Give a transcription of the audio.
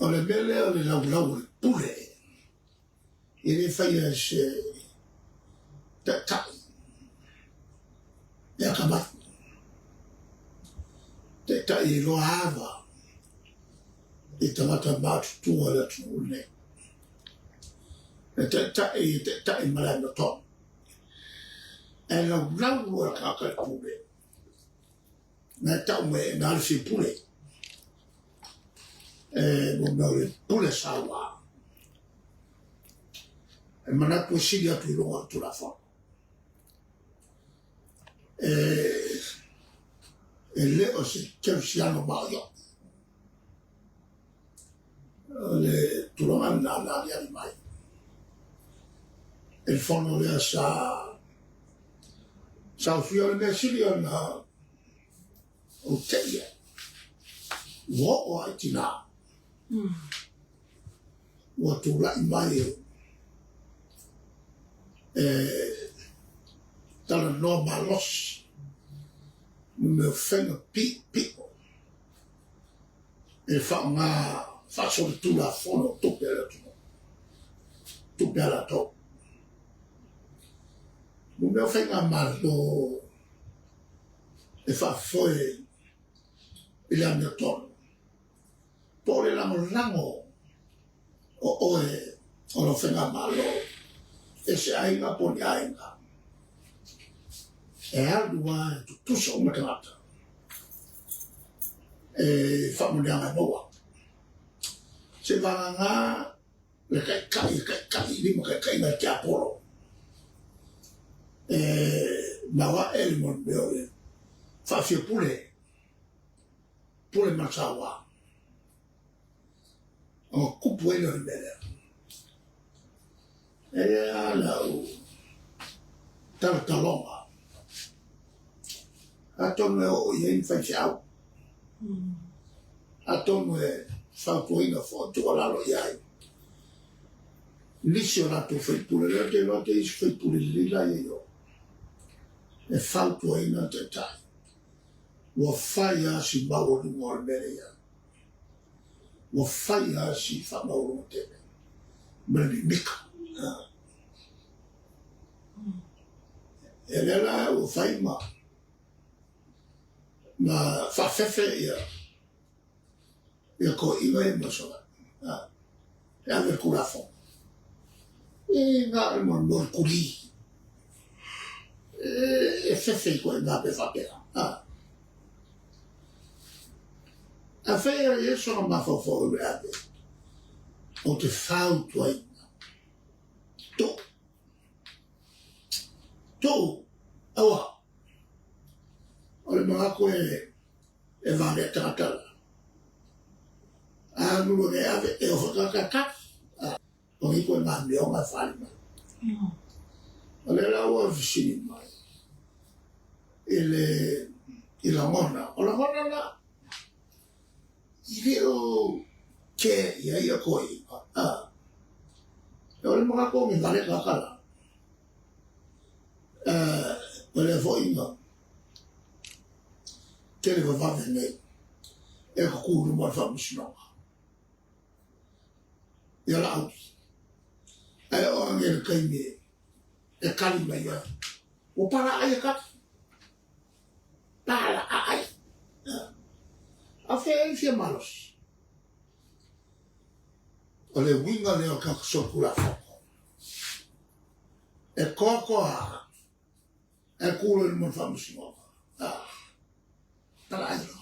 O le mea lea o le laulau o le pule, e le faia e se taitai e atamai. Taitai e iloa ava i tagata matutua o le atunuu lenei. E taitai e taitai ma le amiotonu. Ae laulau loa le tagata i le pule, na e tau mai e na le fia pule. E mo mea o le pule saua. E manatu e sili atu i luga o le Tulafono. E, e le o se kerisiano maoio. O le tulaga lena na aliali mai. E le fono lea sa sa ofia o le mea sili ona ou te'i ai. Ua oo lava i tinā. Ua tulai mai e talanoa malosi mo mea o faiga piopio e faaaoga faasolitulafono o tupe a le atunuu, tupe a latou. Mo mea o faigamalo e faafoe i le amiotonu, po o le lagolago o oe o lau faigamalo e se aiga po o ni aiga, e alu lava e tutusa uma tagata e faamanuiaga e maua. Seivagana le taitai e taitai i limataitaiina e le tiapolo e maoae le mea o le faafiapule, pule ma le saua. Ona tupu ai lea o le mea lea. E i ai lava lau talataloga, atonu e oo i ai ni faifeau, atonu e fautuaina foi, tuualalo i ai nisi o latou faipule, lea ou te iloa te isi faipule lelei la ia i o, e fautuaina le taitai. Ua fai lava si maualuga o le mea lea i ai. Ua fai lava si faamaualuga tele ma le mimika. E lea la ua fai ma ma faafefe ia ia toeaiina ia ma Savaii. E ave le Tulafono. E na o le mo le kuli. E fefe i ituaiga mea faapea. Afai e i ai sona mafaufau e ave, ou te fautuaina, tuu, tuu, aua, o le manatu e e valea tagata la. A alu e ave, e ofa tagata tali. O nei koe ngā mea o ngā whare mai. O lea la ua fesili mai i le i lagona. O lagona la, i le o ke ia ia koe i a. E o le mga ko ngi vale ka kala. O lea foi nga tele vavave nei e kukulu luma o le faamasinoga. Ia Laauli. Ae oo ane i le taimi e kali mai ai, ua palaai e kali. Palaai. A fea ai fia malosi? O le uiga lea o le tagata solitulafono. E toatoa ae tu loa i luma o le faamasinoga. Palaai loa.